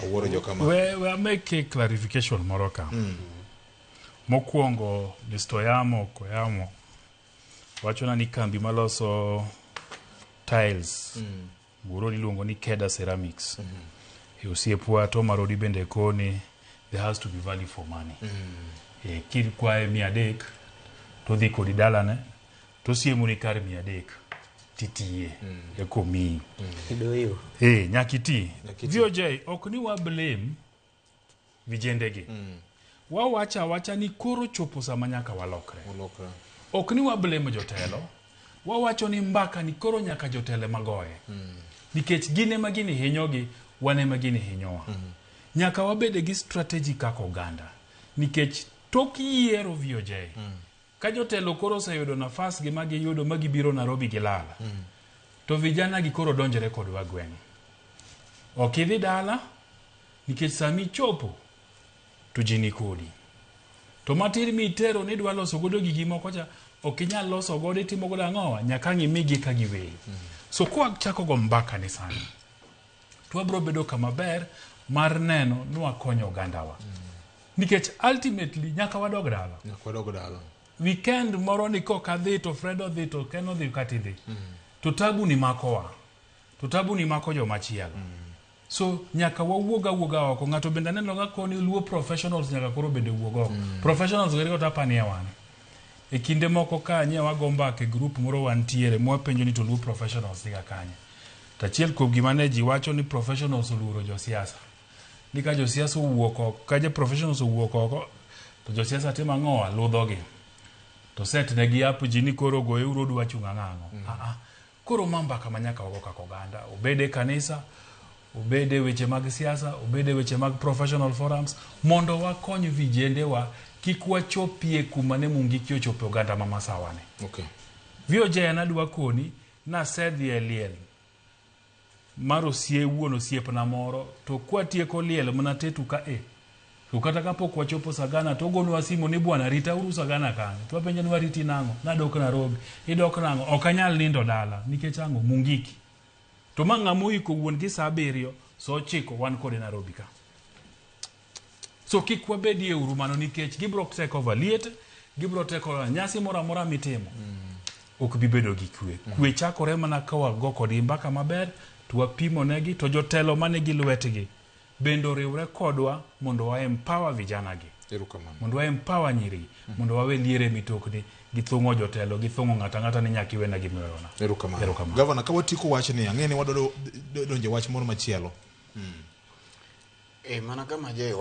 Awuoro jokama. We make clarification moro ka. Mokwongo, Mr. Oyamo Koyamo wachona ni kambi maloso tiles Muro iluongo ni Keda Ceramics. E osiepwa Tom Arodi bende koni there has to be value for money. E, kikwaye 300 to dhi kodi dalane to siemoni kar 300 titiye ekomiyi. Idoyo. E, nyaka iti. Nyaka iti. VOJ ok ni wa blame vijendegi. Wawacho awacha ni koro chopo sama nyaka walokre. Olokre. Ok ni wa blame jotelo, wawacho ni mbaka ni koro nyaka jotelo ema goye. Nikech gin ema gini hinyogi, wan ema gini hinyowa. Nyaka wabede gi strategy kaka oganda. Nikech tok yiero VOJ, ka jotelo koro oseyudo nafas gi ma giyudo ma gibiro Nairobi gilala, to vijana gi koro donjore kodwa gweng'. Ok idhi dala, nikech sami chopo, to ji ni kodi. To matin mitero ni idwa loso godo gigi moko cha, ok inyal loso godo itimo godo ang'owa, nyaka ang' imigi ka giweyi. So kwachako go mbaka ni sani, to wabiro bedo kama ber mar neno ni wakonyo ogandawa. Nikech ultimately nyaka wadog dala. Nyaka wadog dala. Weekend moro ni kok adhi to Fred odhi to Ken odhi kata idhi. To tabu ni makowa. To tabu ni mako jomachielo. So nyaka wawuog awuoga oko. Ng'ato bende aneno ka koni luo professionals nyaka koro bende wuog oko. Professionals gerigo to apani e wan. E kinde moko ka nye wago mbaka e group moro wantiere mwapenjo ni to luo professionals niga kanye. To achiel kuom gima ne ji wacho ni professionals oluoro josiasa. Ni ka josiasa owuok oko, ka jo professionals owuok oko, to josiasa timo ang'owa? Ludhogi. To set negi up ji ni koro goyeuru odwa chung' ang'ang'o. Ah, ah. Koro ma mbaka ma nyaka wago kaka oganda. Obed e kanisa, obed e weche mag siasa, obed e weche mag professional forums, mondo wakony vijendewa kik wachopie kuma ne Mungiki ochope oganda ma Masawa ni. VOJ an adwa koni nasedhi e liel mar osie wuon osiepna moro to kwatieko liel mana tetu ka e to kata kapok wachopo Sagana to ogonwa simu ni bwana rita uru Sagana kanyo to wapenje ni wariti nang'o nadok Nairobi idok nang'o ok anyal nindo dala nikech ang'o Mungiki to ma ng'ama oiko wuon gi saa 7 saa 9 wan kode Nairobi ka. So kik wabedie uru mano nikech gibro take over liet, gibro take over nyasi moro amora mitimo. Ok bi bedo gi kwe. Kwe chakore mana ka wago kodgi mbaka maber, to wapimo negi, to jotelo manigi lwetgi bende oriwre kodwa mondo wa empower vijana gi. Erokamano. Mondo wa empower nyiri, mondo wawe liere mitokni, githung'o jotelo, githung'o ng'ato ang'ata ni nyaka iwena gimiweyona. Erokamano. Erokamano. Gavana, ka watieko wachni, ang'e ni wadwa donjo e wach moro machielo. E, mana kama Joy wacho.